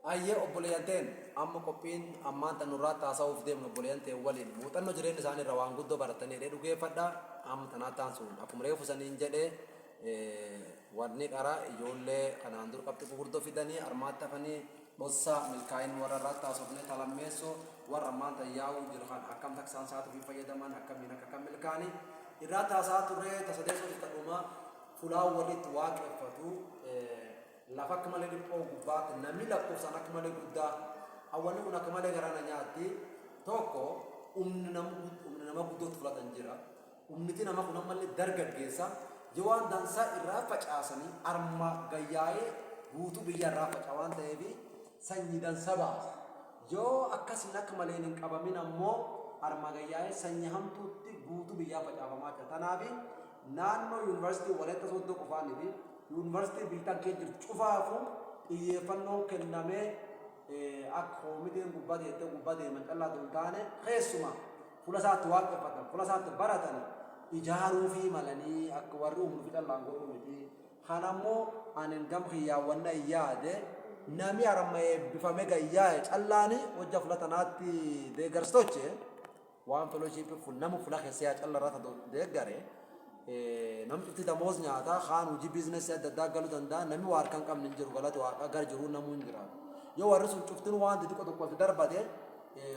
Ayyee, obboleeyyan teen, amma qophiin ammaan tan nurraatti haasa'uuf deemnu obboleeyyan teen waliin muuxannoo jireenya isaanii irraa waan guddoo baratanii jedhee dhugeeffadha. Amma tanaatti aansuun akkuma reefu saniin jedhe, wanni qara ijoollee kanaan dur qabxii gurguddoo fidanii armaatti hafanii, dhossaa milkaa'in warra irraatti haasofne, talammeessoo warra ammaan tan yaa'uu jiru kan akkam taksaan sa'aatii ofii fayyadaman, akkamiin akka kan milkaa'anii irraatti haasa'aa turre. Tasadeessoo dhumaa fulaan warri itti waaqeffatu lafa akka malee dhiphoo gubbaatti namni lakkoofsaan akka malee guddaa. Hawwanni kun akka malee garaa na nyaatti. Tokko, humni nama guddootti fudhatan jira. Humniti nama kun ammallee dargaggeessa. Yoo waan dansaa irraa facaasanii arma gayyaa'ee guutuu biyya irraa faca waan ta'eef sanyii dansa baasa. Yoo akkasiin akka maleen hin qabamin ammoo arma gayyaa'ee sanyii hamtuutti guutuu biyyaa facaafamaa jira. Kanaaf naannoo Yuunivarsiitii Walaayittaa Sooddoo qofaa miti, yuunivarsiitii biyyattiin keessa jirtu cufaafuu xiyyeeffannoon kennamee akka koomiteen gubbaa teettee gubbaa deeman callaa hin taane, keessumaa fuula isaatti waaqeffatan, fuula isaatti baratan ijaaruu fi malanii akka warri humnu fi callaan godhuu miti. Kana ammoo ani gam kiyyaawwanna hin yaade, nami harma eebbifame gayyaa'e callaani hojja fuula tanaatti deeggarsi toche waan fellowship kun nama fuula keessa yaa calla irraa deeggare. Namni cufti damoos nyaata, kaan hojii business adda addaa galuu danda'a. Namni waa harka hin qabne hin jiru, galata Waaqa, gara jiruu namuu hin jiraatu. Yoo warri sun cuftin waan xixiqqoo tokko walitti darbate,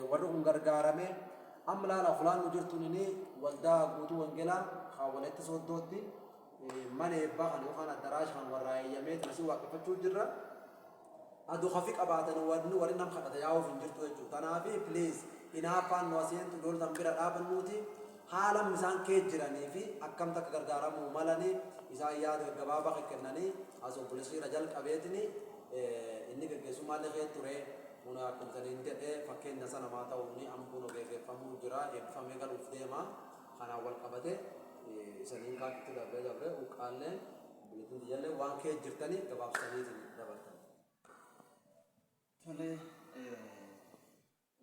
warri kun gargaarame. Amma laala, fulaan nu jirtu nini Waldaa Guutuu Wangeelaa kan Walaayittaa Sooddootti mana eebbaa kan yookaan addaraasha kan warraa eeyyamee asii waaqeffachuu jirra. Adu kafi qabaatan warri nam kadhata yaa'uuf hin jirtu jechuudha. Kanaaf please, hinaaffaan nu aseentu ijoollee bira dhaabannuuti haala isaan kee jiranii fi akkamta akka gargaaramuu malanii isaan yaada gaggabaabaa kennanii as obboleessi irra jalqabeetini inni gaggeessummaallee kee ture. Kun akkuma saniin jedhee fakkeenya sana maa ta'uun amma kun geggeeffamuu jira, eebbifamee galuuf deema. Kanaan wal qabate isaniin kaatitti dabree dabree uqqaallee obboleettiin tiyyallee waan kee jirtanii gabaabsaniitiin dabartan. Tole,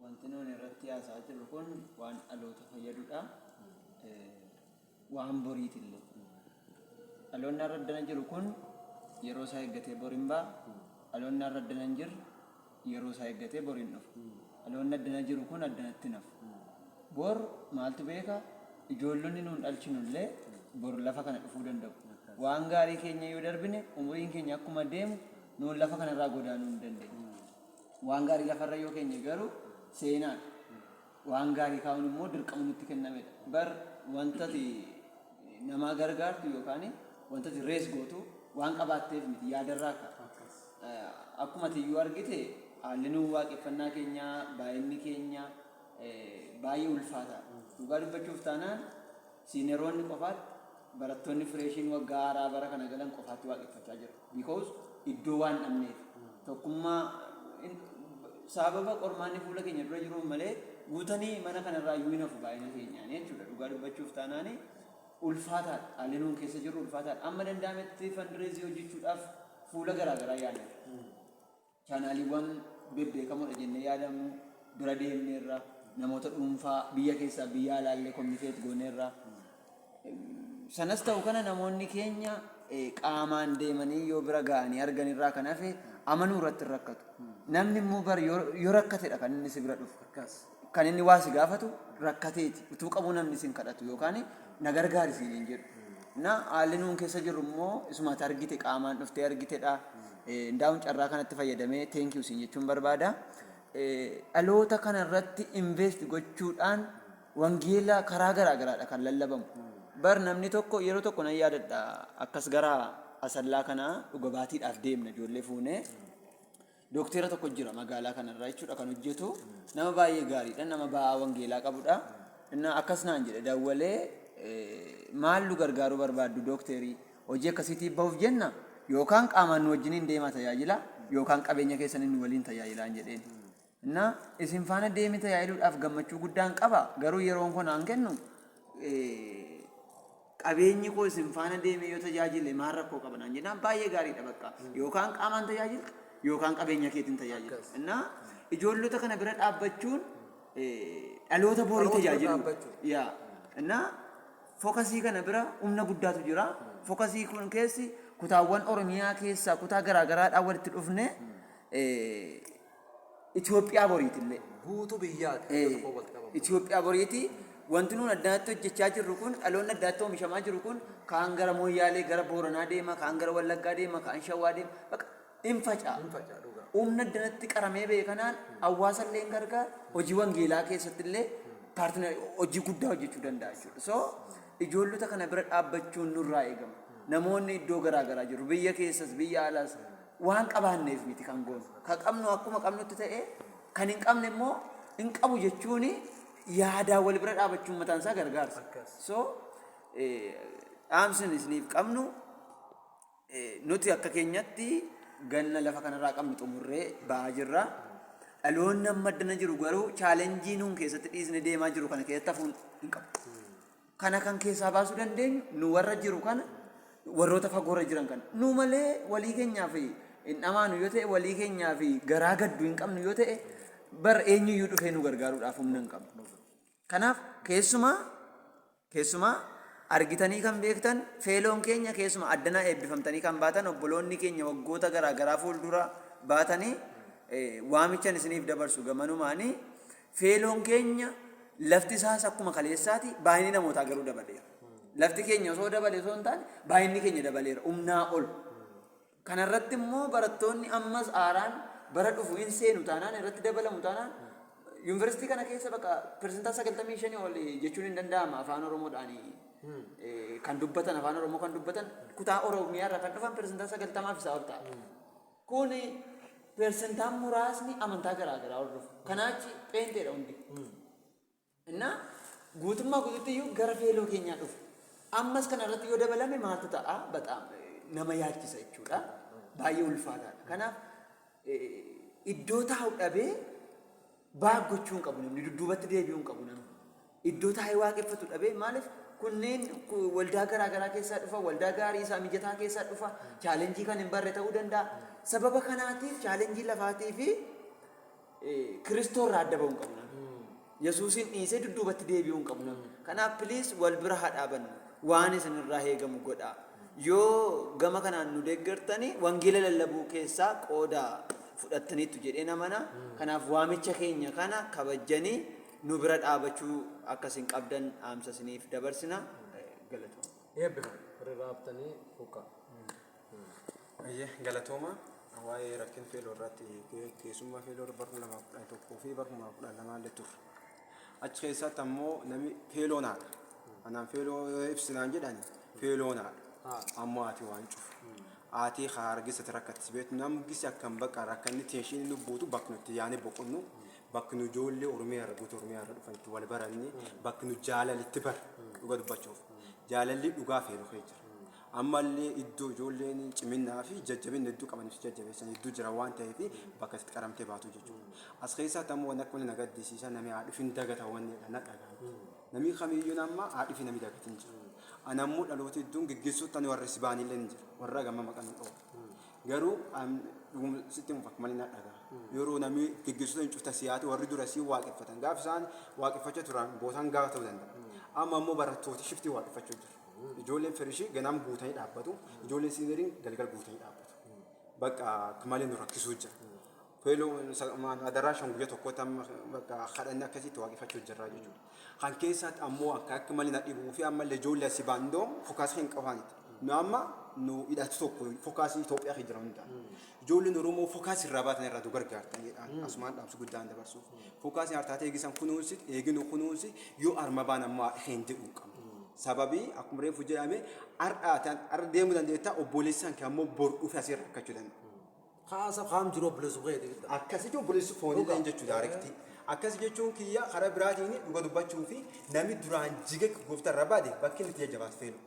wanti nuti irratti haasa'aa jirru kun waan dhaloota fayyadudha. Waan boriitillee. Dhaloonni har'a addana jiru kun yeroo isaa eeggatee boriin ba'a. Dhaloonni har'a addana hin jirre yeroo isaa eeggatee boriin dhufa. Dhaloonni addana jiru kun addanatti nafu. Bor maaltu beeka? Ijoollonni nuun dhalchinullee bor lafa kana dhufuu danda'u. Waan gaarii keenya yoo darbine, umuriin keenya akkuma deemu nuun lafa kanarraa godaanuu hin dandeenyu. Waan gaarii lafarra yoo keenye garuu seenaadha. Waan gaarii kaa'uun immoo dirqama nutti kennamedha. Bar wanta ati namaa gargaartu yookaan wanta ati rees gootu waan qabaatteef miti, yaadarraa ka'a. Akkuma ati iyyuu argite, haalli nuun waaqeffannaa keenyaa, baay'inni keenya baay'ee ulfaataadha. Dhugaa dubbachuuf taanaan senioroonni qofaatti, barattoonni freshiin waggaa haaraa bara kana galan qofaatti waaqeffachaa jiru. Because iddoo waan dhabneef. Tokkummaa sababa qormaanni fuula keenya dura jiruuf malee guutanii mana kanarraa iyyuu hin hafu baay'ina keenyaan jechuudha. Dhugaa dubbachuuf taanaan ulfaataadha. Haalli nuun keessa jirru ulfaataadha. Amma danda'ametti fundraise hojjechuudhaaf fuula garaagaraa yaadna. Channeliiwwan bebbeekamoodha jennee yaadamu bira deemneerra, namoota dhuunfaa biyya keessaa biyya alaallee communicate gooneerra. Sanas ta'u kana, namoonni keenya qaamaan deemanii yoo bira ga'anii arganirraa kan hafe amanuu irratti hin rakkatu. Namni immoo bar yoo rakkatedha kan inni si bira dhufu. Kan inni waa si gaafatu rakkateeti. Utuu qabuu namni sin kadhatu yookaan na gargaari siin hin jedhu. Na haalli nuun keessa jirru immoo isumatti argite, qaamaan dhuftee argitedha. Ndaa'uun carraa kanatti fayyadamee thank you siin jechuun barbaada. Dhaloota kanarratti invest gochuudhaan wangeela karaa garaa garaadha kan lallabamu. Bar namni tokko yeroo tokko nan yaadadha, akkas gara Asallaa kana dhuga baatiidhaaf deemna ijoollee fuunee. Dookteera tokko jira magaalaa kanarraa jechuudha kan hojjetu, nama baay'ee gaariidha, nama ba'aa wangeelaa qabudha. Inni akkas naan jedhe dawwalee, "Maal nu gargaaruu barbaaddu dookterii? Hojii akkasiitiif bahuuf jenna, yookaan qaamaan nu wajjiniin deemaa tajaajila yookaan qabeenya keessaniin nu waliin tajaajilaan" jedheen. Na isin faana deemee tajaajiluudhaaf gammachuu guddaan qaba, garuu yeroon koo naan kennu. Qabeenyi koo isin faana deemee yoo tajaajile maal rakkoo qaba naan jennaan, baay'ee gaariidha, bakka yookaan qaamaan tajaajilta yookaan qabeenya keetiin tajaajilta. Innaa ijoollota kana bira dhaabbachuun dhaloota borii tajaajilu. Yaa innaa focusii kana bira humna guddaatu jira. Focusii kun keessi kutaawwan Oromiyaa keessaa kutaa garaagaraadhaan walitti dhufne. Itoophiyaa boriitillee. Guutuu biyyaati. Iddoo tokko walitti qabamu. Itoophiyaa boriiti. Wanti nuun addanatti hojjechaa jirru kun, dhaloonni addaatti oomishamaa jiru kun, kaan gara Mooyyaalee, gara Booranaa deema, kaan gara Wallaggaa deema, kaan Shawaa deema. Bakka hin faca'a. Hin faca'a, dhugaa. Humna addanatti qaramee ba'e kanaan hawaasa illee hin gargaara. Hojii wangeelaa keessatti illee partner hojii guddaa hojjechuu danda'a jechuudha. So ijoollota kana bira dhaabbachuun nurraa eegama. Namoonni iddoo garaa garaa jiru. Biyya keessas, biyya alaas waan qabaanneef miti kan goonu. Kan qabnu akkuma qabnutti ta'ee, kan hin qabne immoo hin qabu jechuun yaadaan wal bira dhaabachuun mataan isaa gargaarsa. Akkas. So dhaamsin isiniif qabnu, nuti akka keenyatti ganna lafa kanarraa qabnu xumurree ba'aa jirra. Dhaloonni amma addana jiru garuu challenge nuun keessatti dhiisne deemaa jiru kana keessatti hafuun hin qabu. Kana kan keessaa baasuu dandeenyu nu warra jiru kana, warroota fagoorra jiran kana. Nu malee walii keenyaaf hin dhamaanu yoo ta'e, walii keenyaaf garaa gaddu hin qabnu yoo ta'e, bar eenyuyyuu dhufee nu gargaaruudhaaf humna hin qabnu. Kanaaf keessumaa argitanii kan beektan, fellown keenya, keessumaa addanaa eebbifamtanii kan baatan obboloonni keenya waggoota garaa garaa fuuldura baatanii, waamichan isiniif dabarsu gamanumaanii, fellown keenya lafti isaas akkuma kaleessaati, baay'inni namootaa garuu dabaleera. Lafti keenya osoo dabale osoo hin taane, baay'inni keenya dabaleera humnaa ol. Kanarratti immoo barattoonni ammas aaraan bara dhufu hin seenu taanaan, irratti dabalamu taanaan, yuunivarsiitii kana keessa bakka 95% ol jechuun hin danda'ama, afaan Oromoodhaan kan dubbatan, afaan Oromoo kan dubbatan, kutaa Oromiyaa irraa kan dhufan 90% isaa ol ta'a. Kun persentaan muraasni amantaa garaa garaa hordofu. Kanaachi pheenteedha hundi. Innaa guutummaa guutuutti iyyuu gara fellow keenyaa dhufu. Ammas kana irratti yoo dabalame maaltu ta'a? Baxaam nama yaachisa jechuudha. Baay'ee ulfaataadha. Kanaaf iddoo taa'u dhabee back gochuu hin qabu namni, dudduubatti deebi'uu hin qabu namni. Iddoo taa'ee waaqeffatu dhabee, maaliif kunneen waldaa garaa garaa keessaa dhufa, waldaa gaarii isaa mijataa keessaa dhufa, challenge kan hin barre ta'uu danda'a. Sababa kanaatiif, challenge lafaatii fi Kiristoorraa adda ba'uu hin qabu namni. Yesuusin dhiisee dudduubatti deebi'uu hin qabu namni. Kanaaf please wal bira haa dhaabannu. Waan isinirraa eegamu godhaa. Yoo gama kanaan nu deeggartanii, wangeela lallabuu keessaa qooda fudhattaniittu jedhee namana. Kanaaf waamicha keenya kana kabajjanii nu bira dhaabachuu akkasin qabdan dhaamsa isiniif dabarsina. Galatooma. Eebbifama. Warri raaftanii fuqa. Ayyee, galatooma. Waa'ee rakkin fellow irratti, keessummaa fellow bara 2011 fi bara 2012 illee turre. Achi keessatti ammoo nami fellown haadha. Anaan fellow ibsinaan jedhan, fellown haadha. Ammoo haati waan cufu. Haati haa argisate rakkatti beektu, namgisi akkam bakka rakkanni tension nu buutu, bakka nuti yaanee boqonnu, bakka nu ijoollee Oromiyaa irra, guutuu Oromiyaa irra dhufan itti wal baranne, bakka nu jaalalitti bar dhuga dubbachuuf. Jaalalli dhugaa fellow kee jira. Ammallee iddoo ijoolleen ciminnaa fi jajjabinna hedduu qabaniif jajjabeessan hedduu jira waan ta'eef, bakka itti qaramtee baatu jechuudha. As keessatti ammoo wanni akka malee na gaddisiisa, namni haadhi hin dagata wanni na dhagahamte. Namni kamiyyuu nama haadhi fi namni dagatin jiru. Ana ammoo dhaloota hedduun geggeessuutti ani warra si baanillee ni jira. Warra gama maqaan nu dhoofu. Garuu sitti himuuf akka malee na dhagaha. Yeroo namni geggeessitoota hin cufta siyaate, warri dura si waaqeffatan, gaaf isaan waaqeffachaa turan bootaan gaafa ta'uu danda'a. Amma ammoo barattooti shiftii waaqeffachuu jiru. Ijoolleen freshii ganam guutanii dhaabbatu. Ijoolleen senioriin galgal guutanii dhaabbatu. Bakka akka malee nu rakkisuu jira. Fellow adaraa shan guyyaa tokkotti amma bakka kadhanne akkasitti waaqeffachuu jirra jechuudha. Kan keessatti ammoo akka akka malee na dhibuu fi ammallee ijoollee asii baandoo focus hin qabaaniti. Nu amma nu hidhatu tokko focus Itoophiyaa keessa jira hundaa. Ijoolleen Oromoo focus irraa baatan irraa nu gargaartanidha. Asumaan dhaamsa guddaan dabarsuuf. Focus hartaatee eegisan kunuunsi, eeginu kunuunsi, yoo arma baan ammoo hin jedhu qabna. Sababii akkuma reefu jedhame, har'aataan har'a deemuu dandeetta, obboleessaan kee ammoo bor dhufe asii rakkachuu danda'a. Kaasa kaam jiru obboleessu keeti. Akkasitti obboleessi foonillee jechuu direct. Akkas jechuun kiyya karaa biraatiin dhuga dubbachuu fi namni duraan jige gooftaa irra baade bakki inni itti jajjabaatu fellow.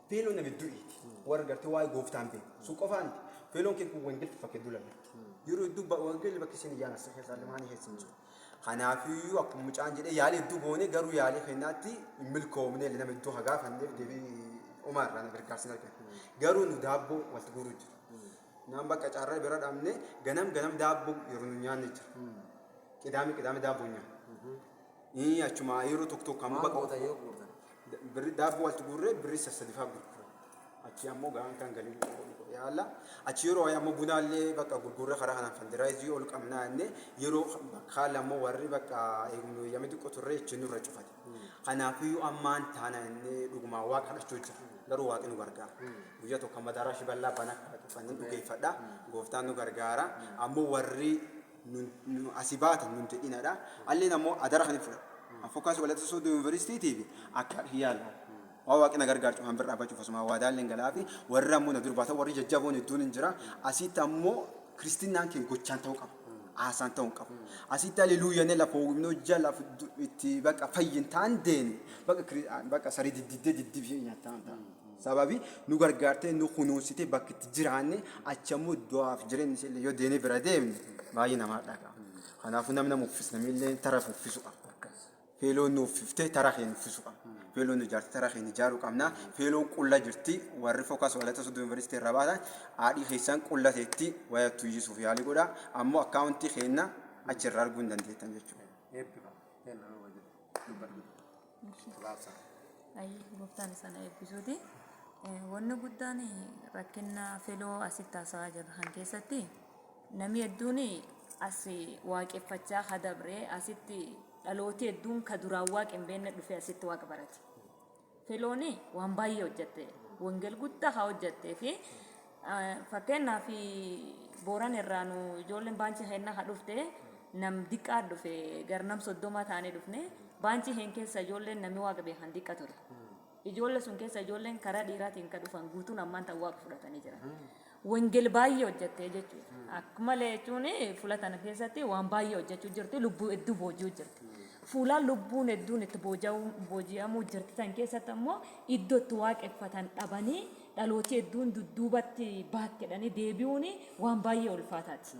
Fellow nami du'iiti. Warra gartee waa'ee gooftaan beeku. Sun qofaan fellown kee kun wangeelli fakkii hedduu lallabdi. Yeroo hedduu wangeelli bakki isin iyyaan as keessaa lamaanii keessa hin jiru. Kanaafiyyuu akkuma mucaan jedhee, yaalii hedduu goone, garuu yaalii keenyaatti hin milkoomne. Nama hedduu hagaafanneef deebii homaa irraa na gargaarsi hin arganne. Garuu nu daabboo walitti guuruu jira. Naan bakka carraa bira dhabne, ganam ganam daabboo yeroo nu nyaanne jira. Qidaame qidaame daabboo nyaanna. Achuma yeroo tokko tokko ammoo Maal bakka goota yoo guurtan? Birri daabboo walitti guurree birrii sassadifaa gurgura. Achi ammoo gaan kan galii godhu. Yaalla achi yeroo ammoo bunaallee bakka gurgurra karaa kanaan fundraise ol qabnaa jennee, yeroo bakka ammoo warri bakka eegumnu yamii xiqqoo turre jechuun nurra cufate. Kanaafiyyuu ammaan taana jennee dhugumaan Waaqa kadhachuu jira. Garuu Waaqni nu gargaara. Guyyaa tokko amma daaraa shiballaa bana akka dhugeeffadha. Gooftaan nu gargaara. Ammoo warri nu asii baatan nun jedhinadha. Alleen ammoo adara kan hin fudhadhu. Focus Walaayittaa Sooddoo Yuunivarsiitiif akka yaala. Waa Waaqni na gargaarchu kan bira dhaabbachuuf asuma waadaallee galaa fi warri ammoo na dur baatan, warri jajjaboon hedduun hin jira. Asitti ammoo kiristinnaan keenya gochaan ta'uu qaba. Haasaan ta'uu hin qabu. Asitti haleluuyyaan lafa hojii hojjaa lafa itti bakka fayyin ta'an deene bakka sarii diddiddee diddibee nyaataan ta'a. Sababi nu gargaartee, nu kunuunsitee, bakka itti jiraanne achi ammoo du'aaf jireenya ishee yoo deemee bira deemne baay'ee namaa dhaga. Kanaafuu namni nama uffisa, namni illee tara uffisuu qaba. Feeloon nu uffiftee tara keenya uffisuu qabna. Feeloon nu ijaarte tara keenya ijaaruu qabna. Feeloon qulla jirti. Warri Focus Walaayittaa Sooddoo Yuunivarsiitii irraa baatan haadhii keessan qulla teetti waya tuyyisuuf yaalii godha. Ammoo akkaawuntii keenya achirraa arguu hin dandeettan jechuudha. Eebbifama. Kenna nama jedhu. Dubbadhu. Gabaabsa. Ayi, gooftaan isaan eebbisuuti. Wanni guddaan rakkina fellow asitti haasa'aa jirra kan keessatti namni hedduun as waaqeffachaa hadabree, asitti dhalooti hedduun ka duraan waaqa hin beekne dhufee asitti waaqa barate. Fellown waan baay'ee hojjette, wangel guddaa haa hojjettee fi fakkeenyaaf Booran irraa nu ijoolleen batch keennaa haa dhufte, nam diqqaa dhufe, gar nam 30 taanee dhufne. Batch keen keessa ijoolleen namni waaqa beekan diqqa ture. Ijoollee sun keessa ijoolleen karaa dhiiraatiin kan dhufan guutuun ammaan tan waaqa fudhatanii jiran. Wangel baay'ee hojjettee jechuudha. Akkuma jechuun fuula tana keessatti waan baay'ee hojjechuu jirti, lubbuu hedduu booji'uu jirti. Fuulaan lubbuun hedduun itti booji'amuu jirti tan keessatti ammoo iddoo itti waaqeffatan dhabanii dhalooti hedduun dudduubatti baakkedhanii deebi'uun waan baay'ee ulfaataati.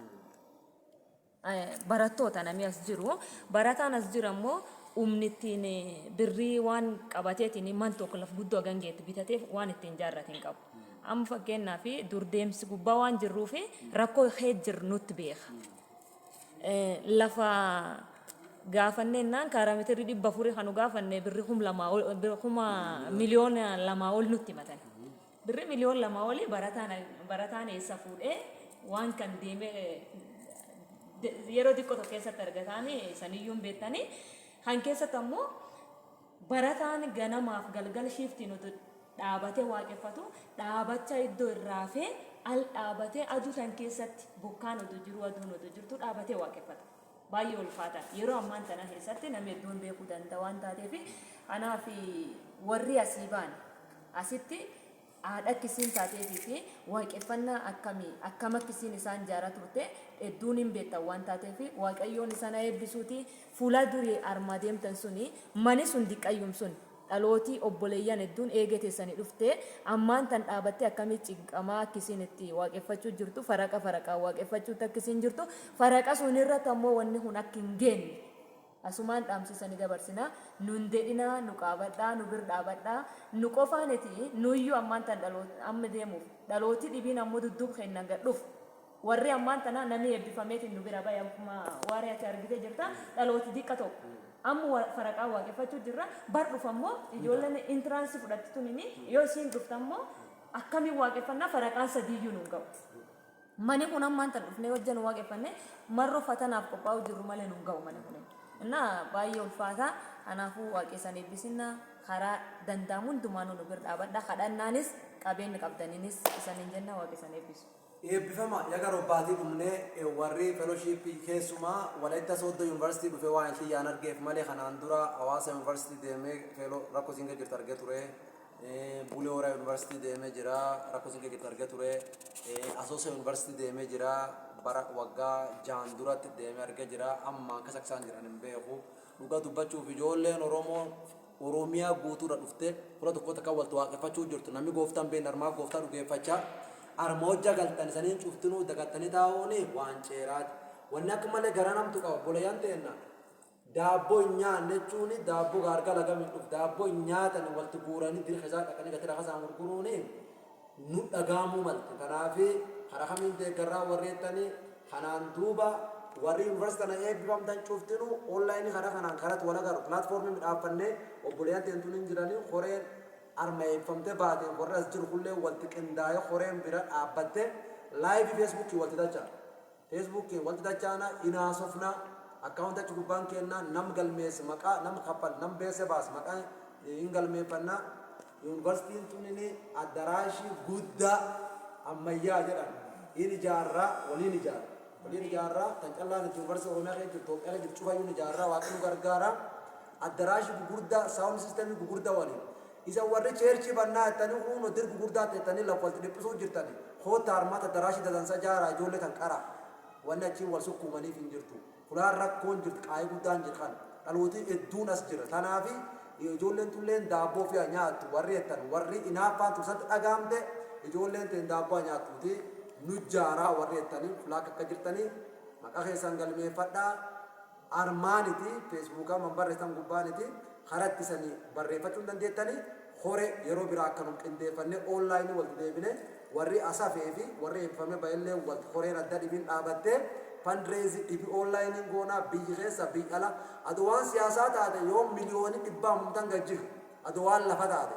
Barattoota namni as jiru, barataan as jiru ammoo humni ittiin birrii waan qabateetiin man tokko laf guddoo gangeetti bitateef waan ittiin ijaarrate hin qabu. Amma fakkeenyaaf dur deemsi gubbaa waan jirruuf rakkoo jirru nutti beeka. Lafa gaafanneenaan kaarameetirii 400 kan nu gaafanne birrii 2000 ol, 2,000,000 ol nutti himatan. Birrii 2,000,000 olii barataan eessa fuudhee waan kan deemee yeroo xiqqoo tokko keessatti argataanii saniyyuu hin beektanii. Kan keessatti ammoo barataan ganamaaf galgala shiftiin utuu dhaabatee waaqeffatu dhaabacha iddoo irraa hafee al dhaabatee aduu tan keessatti, bokkaan utuu jiru, aduun utuu jirtu dhaabatee waaqeffata. Baay'ee ulfaata. Yeroo ammaan tana keessatti namni hedduun beekuu danda'a waan taateef, kanaaf warri asii ba'an asitti haadha akkisiin taateefii fi waaqeffannaa akkamii akkam akkisiin isaan jaaraa turte hedduun hin beektan waan taateef, Waaqayyoon isaan haa eebbisuuti. Fuula durii armaa deemtan suni mani sun diqqayyum sun dhalootii obboleeyyan hedduun eegee teessanii dhufte ammaan tan dhaabattee akkamii cinqamaa akkisiin itti waaqeffachuu jirtu, faraqa faraqaan waaqeffachuutti akkisiin jirtu, faraqa sun irratti ammoo wanni kun akka hin geenne asumaan dhaamsisanii dabarsina. Nun dedhinaa, nu qaabadhaa, nu bir dhaabadhaa. Nu qofaaniti, nuyyuu ammaan tan dhaloota amma deemuuf dhalootii dhibiin ammoo dudduub kennan gad dhufu. Warri ammaan tana namni eebbifameetiin nu bira bahe, akkuma waaree ati argitee jirta, dhalooti diqqa tokko amma faraqaa waaqeffachuu jirra. Bar dhufa ammoo ijoolleen entrance fudhatti tunini yoo isiin dhufte ammoo akkamiin waaqeffannaa? Faraqaan sadiiyyuu nun ga'u. Mani kun ammaan tan dhufnee hojjannu waaqeffanne marroo fatanaaf qophaa'u jirru malee nun ga'u mani kun. Innaa baay'ee ulfaata. Kanaafuu waaqessan eebbisinna, karaa danda'amu hundumaanuu nu bira dhaabadha. Kadhannaanis qabeenya qabdaniinis isaniin jenna, waaqessan eebbisu. Eebbifama. Yaga robbaatii dhumnee warri fellowship keessumaa Walaayittaa Sooddoo Yuunivarsiitii dhufee waan xiyyaan argeef malee, kanaan dura Hawaasa Yuunivarsiitii deemee fellow rakkoo siin jirtu argee ture. Bulee Horaa Yuunivarsiitii deemee jira, rakkoo siin jirtu argee ture. Asoosa Yuunivarsiitii deemee jira, bara waggaa 6n duratti deemee argee jira. Amma akkas akka isaan jiran hin beeku. Dhugaa dubbachuuf ijoolleen Oromoo Oromiyaa guutuudha dhuftee fuula tokkotti akka waltu waaqeffachuu jirtu, namni gooftaan beekne armaa gooftaa dhugeeffachaa arma hojja galtan isaniin cuftinuu dagattanii taa'uuni waan ceeraati. Wanni akka malee gara namtu qaba obboleeyyan teenna. Daabboo hin nyaanne jechuun daabboo gaargala gamiin dhufu, daabboo hin nyaatan walti guuranii dirqa isaa dhaqanii gatii rafa isaan gurguruuni nu dhagaamuu malte. Kanaaf karaa kamiin deeggarraa warri jettanii, kanaan duuba warri yuunivarsiitii tana eebbifamtan cuftinuu online karaa kanaan karatti wal agarru platform midhaaffannee obboleeyyan teentuun hin jiranii koreen. Arma eebbifamtee baateen warri as jiru kullee walitti qindaa'ee horeen bira dhaabbattee live Facebookii walitti dacha. Facebookiin walitti dachaana inaasofna, account achi gubbaan kennaa, nam galmeesse, maqaa nam kaffal, nam beese baas, maqaa hin galmeeffannaa. Yuunivarsiitiin tunini addaraashii guddaa ammayyaa jedhan in ijaarraa, waliin ijaarra, waliin ijaarraa. Tan callaan itti yuunivarsiitii Oromiyaa keessa jirtu, Itoophiyaa keessa jirtu cufayyuun ijaarraa. Waaqni nu gargaara. Addaraashii gugurdaa, sound systemii gugurdaa waliin. Isa warri churchii bannaa jettanii huunoo dir gugurdaa teettanii lafa walitti dhiphisuu jirtani. Koota harmaata addaraashii dadansa ijaaraa, ijoollee tan qara. Wanni achiin wal sukkuumaniif hin jirtu. Fulaan rakkoon jirtu, qaayii guddaan jiru kan dhalootii hedduun as jira. Tanaafi ijoolleen tulleen daabboo fi nyaattu warri jettan, warri inaaffaan tursatti dhagaamte, ijoolleen teen daabboo nyaattuuti nu jaaraa warri jettanii fulaa akka jirtanii maqaa keessan galmeeffadhaa. Armaaniti Facebookaa man barreessan gubbaaniti karaa ittisanii barreeffachuu hin dandeettanii. Hore yeroo biraa akkanum qindeeffannee onlineii walitti deebine, warri asafee fi warri eebbifame ba'ellee wal horeen adda dhibiin dhaabattee fundraise dhibi onlineiin goonaa, biyyi keessa, biyya ala. Ado waan siyaasaa taate yoo miliyoonii 100 humtan gajjiru, ado waan lafa taate,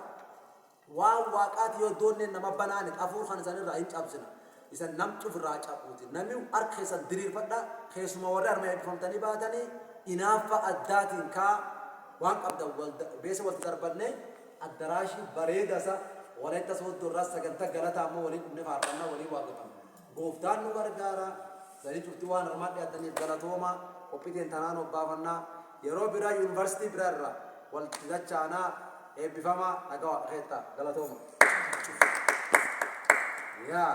waan waaqaati yoo doonneen nama banaanit afuur kan isan irraa hin cabsina. Isan nam cufirraa cabuuti. Namni harka keessan diriirfadha. Keessuma warri harma eebbifamtanii baatanii inaaffa addaatiin kaa waan qabdan beesa walitti darbanne addaraashii bareeda isa Walaayittaa Sooddoo irraa sagantaa galataa ammoo waliin dhufne faarfannaa waliin waaqeffanna. Gooftaan nu gargaara. Sanii cufti waan armaan dhiyaataniif galatooma. Qophiiteen tanaan obbaafannaa. Yeroo biraa yuunivarsiitii biraa irraa walitti dachaanaa. Eebbifamaa, nagaa waaqa keettaa, galatooma. Yaa.